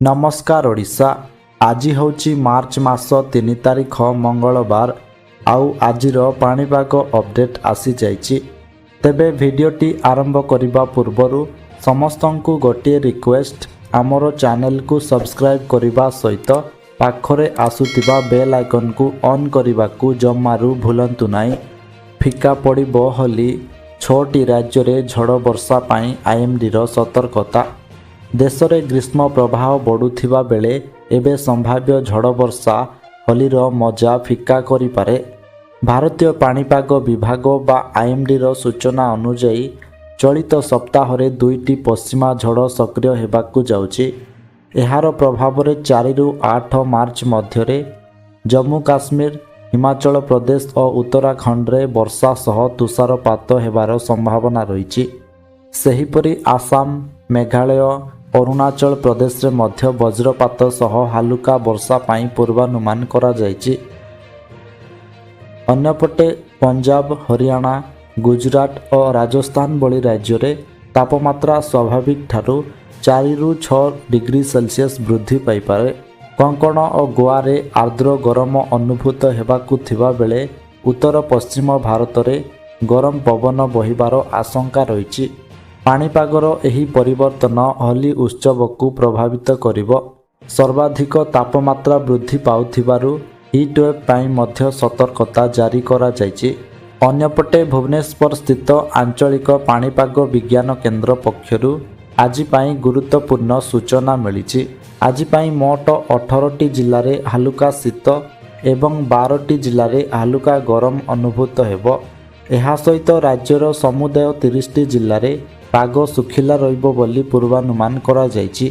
ନମସ୍କାର ଓଡ଼ିଶା। ଆଜି ହେଉଛି ମାର୍ଚ୍ଚ ମାସ 3 ତାରିଖ, ମଙ୍ଗଳବାର। ଆଉ ଆଜିର ପାଣିପାଗ ଅପଡେଟ୍ ଆସିଯାଇଛି। ତେବେ ଭିଡ଼ିଓଟି ଆରମ୍ଭ କରିବା ପୂର୍ବରୁ ସମସ୍ତଙ୍କୁ ଗୋଟିଏ ରିକ୍ୱେଷ୍ଟ, ଆମର ଚ୍ୟାନେଲକୁ ସବସ୍କ୍ରାଇବ୍ କରିବା ସହିତ ପାଖରେ ଆସୁଥିବା ବେଲ୍ ଆଇକନ୍କୁ ଅନ୍ କରିବାକୁ ଜମାରୁ ଭୁଲନ୍ତୁ ନାହିଁ। ଫିକା ପଡ଼ିବ ହୋଲି, ଛଅଟି ରାଜ୍ୟରେ ଝଡ଼ ବର୍ଷା ପାଇଁ ଆଇଏମ୍ଡିର ସତର୍କତା। ଦେଶରେ ଗ୍ରୀଷ୍ମ ପ୍ରବାହ ବଢ଼ୁଥିବା ବେଳେ ଏବେ ସମ୍ଭାବ୍ୟ ଝଡ଼ ବର୍ଷା ହୋଲିର ମଜା ଫିକା କରିପାରେ। ଭାରତୀୟ ପାଣିପାଗ ବିଭାଗ ବା ଆଇଏମ୍ଡିର ସୂଚନା ଅନୁଯାୟୀ, ଚଳିତ ସପ୍ତାହରେ ଦୁଇଟି ପଶ୍ଚିମା ଝଡ଼ ସକ୍ରିୟ ହେବାକୁ ଯାଉଛି। ଏହାର ପ୍ରଭାବରେ 4ରୁ 8 ମାର୍ଚ୍ଚ ମଧ୍ୟରେ ଜମ୍ମୁ କାଶ୍ମୀର, ହିମାଚଳ ପ୍ରଦେଶ ଓ ଉତ୍ତରାଖଣ୍ଡରେ ବର୍ଷା ସହ ତୁଷାରପାତ ହେବାର ସମ୍ଭାବନା ରହିଛି। ସେହିପରି ଆସାମ, ମେଘାଳୟ, ଅରୁଣାଚଳ ପ୍ରଦେଶରେ ମଧ୍ୟ ବଜ୍ରପାତ ସହ ହାଲୁକା ବର୍ଷା ପାଇଁ ପୂର୍ବାନୁମାନ କରାଯାଇଛି। ଅନ୍ୟପଟେ ପଞ୍ଜାବ, ହରିୟାଣା, ଗୁଜୁରାଟ ଓ ରାଜସ୍ଥାନ ଭଳି ରାଜ୍ୟରେ ତାପମାତ୍ରା ସ୍ୱାଭାବିକଠାରୁ 4ରୁ 6 ଡିଗ୍ରୀ ସେଲସିୟସ୍ ବୃଦ୍ଧି ପାଇପାରେ। କୋଙ୍କଣ ଓ ଗୋଆରେ ଆର୍ଦ୍ର ଗରମ ଅନୁଭୂତ ହେବାକୁ ଥିବାବେଳେ ଉତ୍ତର ପଶ୍ଚିମ ଭାରତରେ ଗରମ ପବନ ବହିବାର ଆଶଙ୍କା ରହିଛି। ପାଣିପାଗର ଏହି ପରିବର୍ତ୍ତନ ହୋଲି ଉତ୍ସବକୁ ପ୍ରଭାବିତ କରିବ। ସର୍ବାଧିକ ତାପମାତ୍ରା ବୃଦ୍ଧି ପାଉଥିବାରୁ ହିଟ୍ ୱେଭ୍ ପାଇଁ ମଧ୍ୟ ସତର୍କତା ଜାରି କରାଯାଇଛି। ଅନ୍ୟପଟେ ଭୁବନେଶ୍ୱର ସ୍ଥିତ ଆଞ୍ଚଳିକ ପାଣିପାଗ ବିଜ୍ଞାନ କେନ୍ଦ୍ର ପକ୍ଷରୁ ଆଜି ପାଇଁ ଗୁରୁତ୍ୱପୂର୍ଣ୍ଣ ସୂଚନା ମିଳିଛି। ଆଜି ପାଇଁ ମୋଟ 18ଟି ଜିଲ୍ଲାରେ ହାଲୁକା ଶୀତ ଏବଂ 12ଟି ଜିଲ୍ଲାରେ ହାଲୁକା ଗରମ ଅନୁଭୂତ ହେବ। ଏହା ସହିତ ରାଜ୍ୟର ସମୁଦାୟ 30ଟି ଜିଲ୍ଲାରେ ପାଗ ଶୁଖିଲା ରହିବ ବୋଲି ପୂର୍ବାନୁମାନ କରାଯାଇଛି।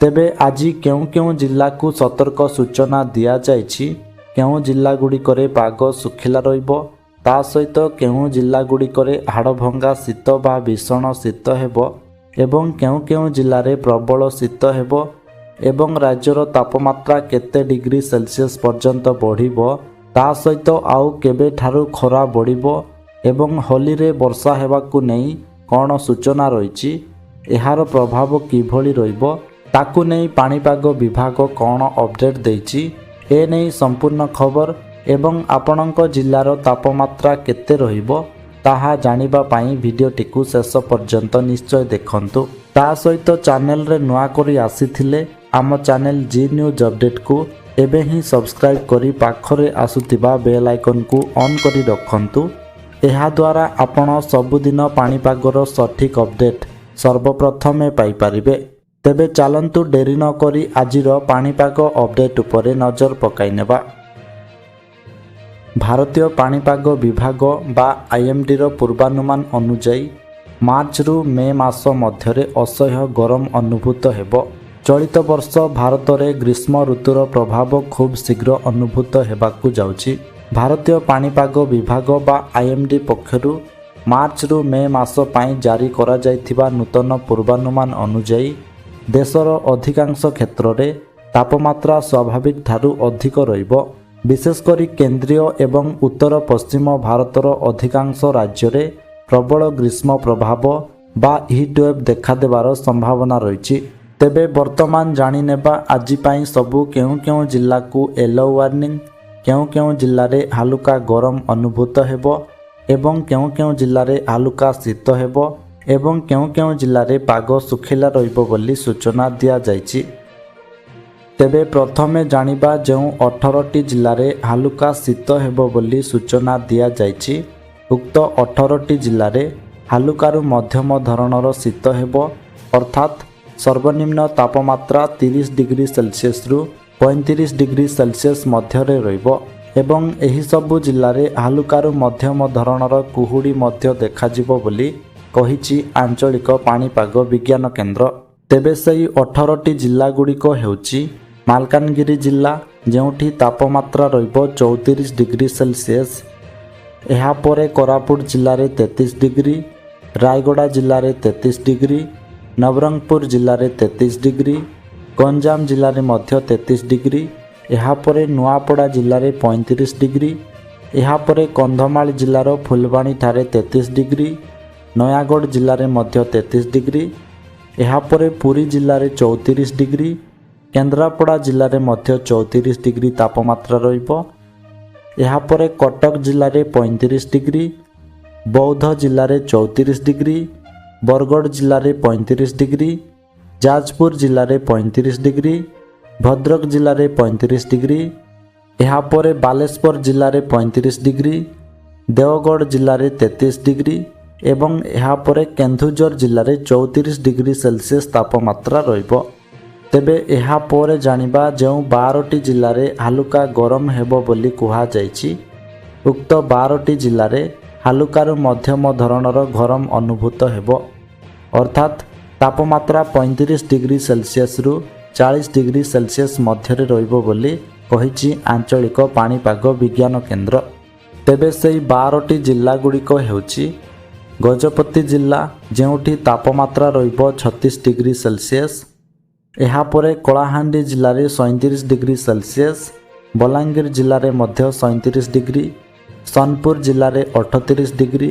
ତେବେ ଆଜି କେଉଁ କେଉଁ ଜିଲ୍ଲାକୁ ସତର୍କ ସୂଚନା ଦିଆଯାଇଛି, କେଉଁ ଜିଲ୍ଲାଗୁଡ଼ିକରେ ପାଗ ଶୁଖିଲା ରହିବ, ତା ସହିତ କେଉଁ ଜିଲ୍ଲାଗୁଡ଼ିକରେ ହାଡ଼ଭଙ୍ଗା ଶୀତ ବା ଭୀଷଣ ଶୀତ ହେବ ଏବଂ କେଉଁ କେଉଁ ଜିଲ୍ଲାରେ ପ୍ରବଳ ଶୀତ ହେବ ଏବଂ ରାଜ୍ୟର ତାପମାତ୍ରା କେତେ ଡିଗ୍ରୀ ସେଲସିୟସ୍ ପର୍ଯ୍ୟନ୍ତ ବଢ଼ିବ, ତା ସହିତ ଆଉ କେବେଠାରୁ ଖରା ବଢ଼ିବ ଏବଂ ହୋଲିରେ ବର୍ଷା ହେବାକୁ ନେଇ କ'ଣ ସୂଚନା ରହିଛି, ଏହାର ପ୍ରଭାବ କିଭଳି ରହିବ, ତାକୁ ନେଇ ପାଣିପାଗ ବିଭାଗ କ'ଣ ଅପଡେଟ୍ ଦେଇଛି, ଏ ନେଇ ସମ୍ପୂର୍ଣ୍ଣ ଖବର ଏବଂ ଆପଣଙ୍କ ଜିଲ୍ଲାର ତାପମାତ୍ରା କେତେ ରହିବ, ତାହା ଜାଣିବା ପାଇଁ ଭିଡ଼ିଓଟିକୁ ଶେଷ ପର୍ଯ୍ୟନ୍ତ ନିଶ୍ଚୟ ଦେଖନ୍ତୁ। ତା ସହିତ ଚ୍ୟାନେଲରେ ନୂଆ କରି ଆସିଥିଲେ ଆମ ଚ୍ୟାନେଲ ଜି ନ୍ୟୁଜ୍ ଅପଡେଟ୍କୁ ଏବେ ହିଁ ସବସ୍କ୍ରାଇବ୍ କରି ପାଖରେ ଆସୁଥିବା ବେଲ୍ ଆଇକନ୍କୁ ଅନ୍ କରି ରଖନ୍ତୁ। ଏହାଦ୍ୱାରା ଆପଣ ସବୁଦିନ ପାଣିପାଗର ସଠିକ୍ ଅପଡେଟ୍ ସର୍ବପ୍ରଥମେ ପାଇପାରିବେ। ତେବେ ଚାଲନ୍ତୁ, ଡେରି ନକରି ଆଜିର ପାଣିପାଗ ଅପଡେଟ୍ ଉପରେ ନଜର ପକାଇ ନେବା। ଭାରତୀୟ ପାଣିପାଗ ବିଭାଗ ବା ଆଇଏମ୍ଡିର ପୂର୍ବାନୁମାନ ଅନୁଯାୟୀ, ମାର୍ଚ୍ଚରୁ ମେ ମାସ ମଧ୍ୟରେ ଅସହ୍ୟ ଗରମ ଅନୁଭୂତ ହେବ। ଚଳିତ ବର୍ଷ ଭାରତରେ ଗ୍ରୀଷ୍ମ ଋତୁର ପ୍ରଭାବ ଖୁବ୍ ଶୀଘ୍ର ଅନୁଭୂତ ହେବାକୁ ଯାଉଛି। ଭାରତୀୟ ପାଣିପାଗ ବିଭାଗ ବା ଆଇଏମ୍ଡି ପକ୍ଷରୁ ମାର୍ଚ୍ଚରୁ ମେ ମାସ ପାଇଁ ଜାରି କରାଯାଇଥିବା ନୂତନ ପୂର୍ବାନୁମାନ ଅନୁଯାୟୀ, ଦେଶର ଅଧିକାଂଶ କ୍ଷେତ୍ରରେ ତାପମାତ୍ରା ସ୍ୱାଭାବିକ ଠାରୁ ଅଧିକ ରହିବ। ବିଶେଷ କରି କେନ୍ଦ୍ରୀୟ ଏବଂ ଉତ୍ତର ପଶ୍ଚିମ ଭାରତର ଅଧିକାଂଶ ରାଜ୍ୟରେ ପ୍ରବଳ ଗ୍ରୀଷ୍ମ ପ୍ରଭାବ ବା ହିଟ୍ ୱେଭ୍ ଦେଖାଦେବାର ସମ୍ଭାବନା ରହିଛି। ତେବେ ବର୍ତ୍ତମାନ ଜାଣିନେବା ଆଜି ପାଇଁ ସବୁ କେଉଁ କେଉଁ ଜିଲ୍ଲାକୁ ୟେଲୋ ୱାର୍ଣ୍ଣିଂ, କେଉଁ କେଉଁ ଜିଲ୍ଲାରେ ହାଲୁକା ଗରମ ଅନୁଭୂତ ହେବ ଏବଂ କେଉଁ କେଉଁ ଜିଲ୍ଲାରେ ହାଲୁକା ଶୀତ ହେବ ଏବଂ କେଉଁ କେଉଁ ଜିଲ୍ଲାରେ ପାଗ ଶୁଖିଲା ରହିବ ବୋଲି ସୂଚନା ଦିଆଯାଇଛି। ତେବେ ପ୍ରଥମେ ଜାଣିବା, ଯେଉଁ 18ଟି ଜିଲ୍ଲାରେ ହାଲୁକା ଶୀତ ହେବ ବୋଲି ସୂଚନା ଦିଆଯାଇଛି, ଉକ୍ତ 18ଟି ଜିଲ୍ଲାରେ ହାଲୁକାରୁ ମଧ୍ୟମ ଧରଣର ଶୀତ ହେବ, ଅର୍ଥାତ୍ ସର୍ବନିମ୍ନ ତାପମାତ୍ରା 30 ଡିଗ୍ରୀ ସେଲସିୟସରୁ 35 ଡିଗ୍ରୀ ସେଲସିୟସ ମଧ୍ୟରେ ରହିବ ଏବଂ ଏହିସବୁ ଜିଲ୍ଲାରେ ହାଲୁକାରୁ ମଧ୍ୟମ ଧରଣର କୁହୁଡ଼ି ମଧ୍ୟ ଦେଖାଯିବ ବୋଲି କହିଛି ଆଞ୍ଚଳିକ ପାଣିପାଗ ବିଜ୍ଞାନ କେନ୍ଦ୍ର। ତେବେ ସେହି 18ଟି ଜିଲ୍ଲାଗୁଡ଼ିକ ହେଉଛି ମାଲକାନଗିରି ଜିଲ୍ଲା, ଯେଉଁଠି ତାପମାତ୍ରା ରହିବ 34 ଡିଗ୍ରୀ ସେଲସିୟସ। ଏହାପରେ କୋରାପୁଟ ଜିଲ୍ଲାରେ 33 ଡିଗ୍ରୀ, ରାୟଗଡ଼ା ଜିଲ୍ଲାରେ 33 ଡିଗ୍ରୀ, ନବରଙ୍ଗପୁର ଜିଲ୍ଲାରେ 33 ଡିଗ୍ରୀ, ଗଞ୍ଜାମ ଜିଲ୍ଲାରେ ମଧ୍ୟ 33 ଡିଗ୍ରୀ, ଏହାପରେ ନୂଆପଡ଼ା ଜିଲ୍ଲାରେ 35 ଡିଗ୍ରୀ, ଏହାପରେ କନ୍ଧମାଳ ଜିଲ୍ଲାର ଫୁଲବାଣୀଠାରେ 33 ଡିଗ୍ରୀ, ନୟାଗଡ଼ ଜିଲ୍ଲାରେ ମଧ୍ୟ 33 ଡିଗ୍ରୀ, ଏହାପରେ ପୁରୀ ଜିଲ୍ଲାରେ 34 ଡିଗ୍ରୀ, କେନ୍ଦ୍ରାପଡ଼ା ଜିଲ୍ଲାରେ ମଧ୍ୟ 34 ଡିଗ୍ରୀ ତାପମାତ୍ରା ରହିବ। ଏହାପରେ କଟକ ଜିଲ୍ଲାରେ 35 ଡିଗ୍ରୀ, ବୌଦ୍ଧ ଜିଲ୍ଲାରେ 34 ଡିଗ୍ରୀ, ବରଗଡ଼ ଜିଲ୍ଲାରେ 35 ଡିଗ୍ରୀ, ଯାଜପୁର ଜିଲ୍ଲାରେ 35 ଡିଗ୍ରୀ, ଭଦ୍ରକ ଜିଲ୍ଲାରେ 35 ଡିଗ୍ରୀ। ଏହାପରେ ବାଲେଶ୍ୱର ଜିଲ୍ଲାରେ 35 ଡିଗ୍ରୀ, ଦେଓଗଡ଼ ଜିଲ୍ଲାରେ 33 ଡିଗ୍ରୀ ଏବଂ ଏହାପରେ କେନ୍ଦୁଝର ଜିଲ୍ଲାରେ 34 ଡିଗ୍ରୀ ସେଲସିୟସ୍ ତାପମାତ୍ରା ରହିବ। ତେବେ ଏହାପରେ ଜାଣିବା, ଯେଉଁ 12ଟି ଜିଲ୍ଲାରେ ହାଲୁକା ଗରମ ହେବ ବୋଲି କୁହାଯାଇଛି। ଉକ୍ତ 12ଟି ଜିଲ୍ଲାରେ ହାଲୁକାରୁ ମଧ୍ୟମ ଧରଣର ଗରମ ଅନୁଭୂତ ହେବ, ଅର୍ଥାତ୍ ତାପମାତ୍ରା 35 ଡିଗ୍ରୀ ସେଲସିୟସରୁ 40 ଡିଗ୍ରୀ ସେଲସିୟସ ମଧ୍ୟରେ ରହିବ ବୋଲି କହିଛି ଆଞ୍ଚଳିକ ପାଣିପାଗ ବିଜ୍ଞାନ କେନ୍ଦ୍ର। ତେବେ ସେହି 12ଟି ଜିଲ୍ଲାଗୁଡ଼ିକ ହେଉଛି ଗଜପତି ଜିଲ୍ଲା, ଯେଉଁଠି ତାପମାତ୍ରା ରହିବ 36 ଡିଗ୍ରୀ ସେଲସିୟସ। ଏହାପରେ କଳାହାଣ୍ଡି ଜିଲ୍ଲାରେ 37 ଡିଗ୍ରୀ ସେଲସିୟସ, ବଲାଙ୍ଗୀର ଜିଲ୍ଲାରେ ମଧ୍ୟ 37 ଡିଗ୍ରୀ, ସୋନପୁର ଜିଲ୍ଲାରେ 38 ଡିଗ୍ରୀ,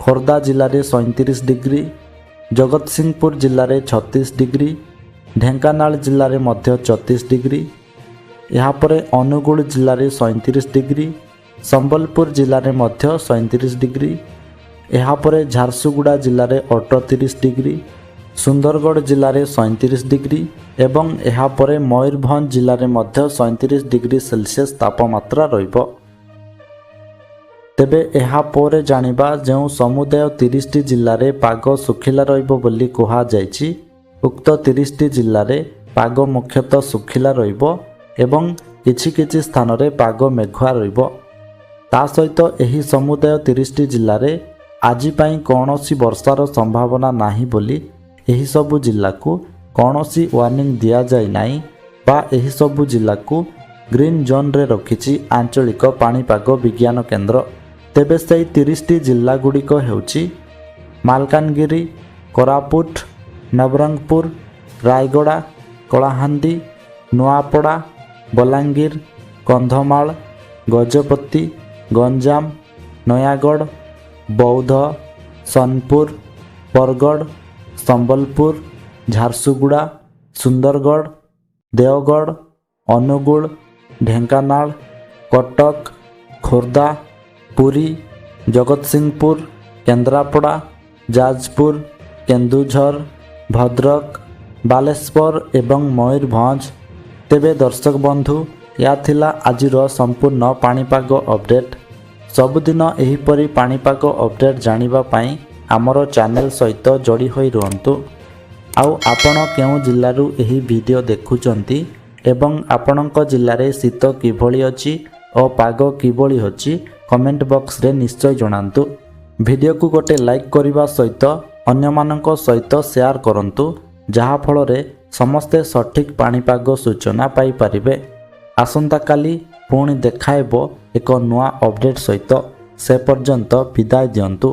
ଖୋର୍ଦ୍ଧା ଜିଲ୍ଲାରେ 37 ଡିଗ୍ରୀ, ଜଗତସିଂହପୁର ଜିଲ୍ଲାରେ 36 ଡିଗ୍ରୀ, ଢେଙ୍କାନାଳ ଜିଲ୍ଲାରେ ମଧ୍ୟ 36 ଡିଗ୍ରୀ। ଏହାପରେ ଅନୁଗୁଳ ଜିଲ୍ଲାରେ 37 ଡିଗ୍ରୀ, ସମ୍ବଲପୁର ଜିଲ୍ଲାରେ ମଧ୍ୟ 37 ଡିଗ୍ରୀ। ଏହାପରେ ଝାରସୁଗୁଡ଼ା ଜିଲ୍ଲାରେ 38 ଡିଗ୍ରୀ, ସୁନ୍ଦରଗଡ଼ ଜିଲ୍ଲାରେ 37 ଡିଗ୍ରୀ ଏବଂ ଏହାପରେ ମୟୂରଭଞ୍ଜ ଜିଲ୍ଲାରେ ମଧ୍ୟ 37 ଡିଗ୍ରୀ ସେଲସିୟସ ତାପମାତ୍ରା ରହିବ। ତେବେ ଏହାପରେ ଜାଣିବା, ଯେଉଁ ସମୁଦାୟ 30ଟି ଜିଲ୍ଲାରେ ପାଗ ଶୁଖିଲା ରହିବ ବୋଲି କୁହାଯାଇଛି। ଉକ୍ତ 30ଟି ଜିଲ୍ଲାରେ ପାଗ ମୁଖ୍ୟତଃ ଶୁଖିଲା ରହିବ ଏବଂ କିଛି କିଛି ସ୍ଥାନରେ ପାଗ ମେଘୁଆ ରହିବ। ତା ସହିତ ଏହି ସମୁଦାୟ 30ଟି ଜିଲ୍ଲାରେ ଆଜି ପାଇଁ କୌଣସି ବର୍ଷାର ସମ୍ଭାବନା ନାହିଁ ବୋଲି ଏହିସବୁ ଜିଲ୍ଲାକୁ କୌଣସି ୱାର୍ଣ୍ଣିଂ ଦିଆଯାଇ ନାହିଁ ବା ଏହିସବୁ ଜିଲ୍ଲାକୁ ଗ୍ରୀନ୍ ଜୋନ୍ରେ ରଖିଛି ଆଞ୍ଚଳିକ ପାଣିପାଗ ବିଜ୍ଞାନ କେନ୍ଦ୍ର। ତେବେ ସେହି 30ଟି ଜିଲ୍ଲାଗୁଡ଼ିକ ହେଉଛି ମାଲକାନଗିରି, କୋରାପୁଟ, ନବରଙ୍ଗପୁର, ରାୟଗଡ଼ା, କଳାହାଣ୍ଡି, ନୂଆପଡ଼ା, ବଲାଙ୍ଗୀର, କନ୍ଧମାଳ, ଗଜପତି, ଗଞ୍ଜାମ, ନୟାଗଡ଼, ବୌଦ୍ଧ, ସୋନପୁର, ବରଗଡ଼, ସମ୍ବଲପୁର, ଝାରସୁଗୁଡ଼ା, ସୁନ୍ଦରଗଡ଼, ଦେଓଗଡ଼, ଅନୁଗୁଳ, ଢେଙ୍କାନାଳ, କଟକ, ଖୋର୍ଦ୍ଧା, ପୁରୀ, ଜଗତସିଂହପୁର, କେନ୍ଦ୍ରାପଡ଼ା, ଯାଜପୁର, କେନ୍ଦୁଝର, ଭଦ୍ରକ, ବାଲେଶ୍ୱର ଏବଂ ମୟୂରଭଞ୍ଜ। ତେବେ ଦର୍ଶକ ବନ୍ଧୁ, ଏହା ଥିଲା ଆଜିର ସମ୍ପୂର୍ଣ୍ଣ ପାଣିପାଗ ଅପଡ଼େଟ୍। ସବୁଦିନ ଏହିପରି ପାଣିପାଗ ଅପଡ଼େଟ୍ ଜାଣିବା ପାଇଁ ଆମର ଚ୍ୟାନେଲ୍ ସହିତ ଯୋଡ଼ି ହୋଇ ରୁହନ୍ତୁ। ଆଉ ଆପଣ କେଉଁ ଜିଲ୍ଲାରୁ ଏହି ଭିଡ଼ିଓ ଦେଖୁଛନ୍ତି ଏବଂ ଆପଣଙ୍କ ଜିଲ୍ଲାରେ ଶୀତ କିଭଳି ଅଛି ଓ ପାଗ କିଭଳି ଅଛି, କମେଣ୍ଟ ବକ୍ସରେ ନିଶ୍ଚୟ ଜଣାନ୍ତୁ। ଭିଡ଼ିଓକୁ ଗୋଟେ ଲାଇକ୍ କରିବା ସହିତ ଅନ୍ୟମାନଙ୍କ ସହିତ ସେୟାର କରନ୍ତୁ, ଯାହାଫଳରେ ସମସ୍ତେ ସଠିକ୍ ପାଣିପାଗ ସୂଚନା ପାଇପାରିବେ। ଆସନ୍ତାକାଲି ପୁଣି ଦେଖାହେବ ଏକ ନୂଆ ଅପଡ଼େଟ୍ ସହିତ। ସେ ପର୍ଯ୍ୟନ୍ତ ବିଦାୟ ଦିଅନ୍ତୁ।